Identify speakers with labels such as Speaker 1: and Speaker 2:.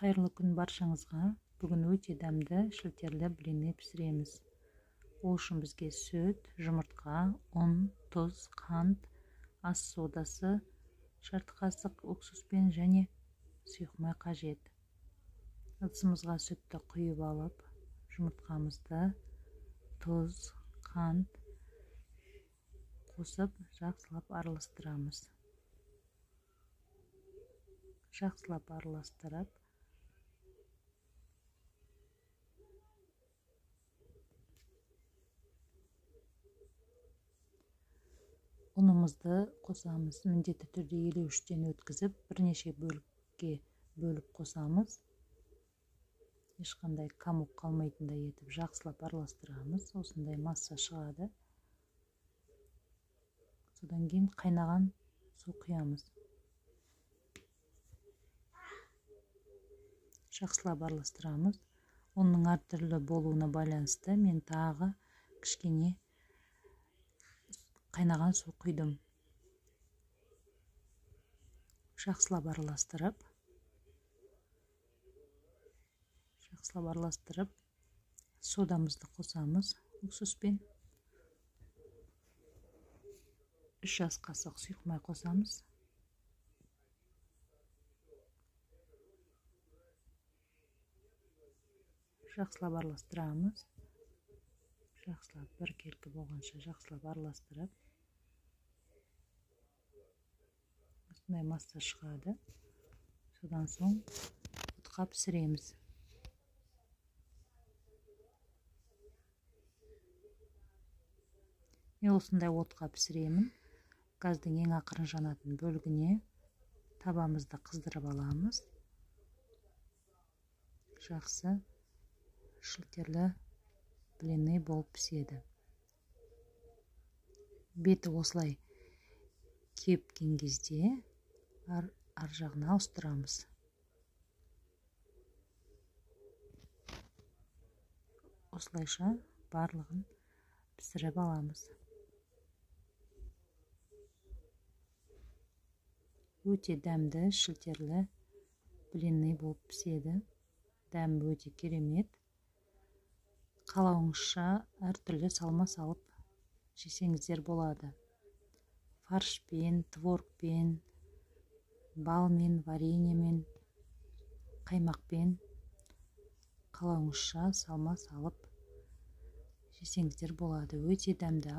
Speaker 1: Қайырлы күн баршаңызға. Бүгін өте дәмді шілтерлі блины пісіреміз. Ол үшін бізге сүт, жұмыртқа, ұн, тұз, қант, ас содасы, жарты қасық уксуспен және сұйық май қажет. Ыдысымызға сүтті құйып алып, жұмыртқамызды, тұз, қант қосып жақсылап араластырамыз. Жақсылап араластырып, ұнымызды қосамыз. Міндетті түрде елеуіштен өткізіп, бірнеше бөлікке бөліп қосамыз. Ешқандай комок қалмайтындай етіп жақсылап араластырамыз. Осындай масса шығады. Содан кейін қайнаған су құямыз. Жақсылап араластырамыз. Ұнның әртүрлі болуына байланысты мен тағы кішкене қайнаған су құйдым. Жақсылап араластырып, содамызды қосамыз уксуспен. 3 ас қасық сұйық май қосамыз. Жақсылап араластырамыз. Жақсылап біркелкі болғанша жақсылап араластырып, осындай масса шығады. Содан соң отқа пісіреміз. Мен осындай отқа пісіремін. Газдың ең ақырын жанатын бөлігіне табамызды қыздырып аламыз. Жақсы шілтерлі блины болып піседі. Беті осылай кепкен кезде ар жағына ауыстырамыз. Осылайша барлығын пісіріп аламыз. Өте дәмді шілтерлі блины болып піседі. Дәмі өте керемет. Қалауыңызша әртүрлі салма салып жесеңіздер болады. Фаршпен, творогпен, балмен, вареньемен, қаймақпен қалауыңызша салма салып жесеңіздер болады. Өте дәмді.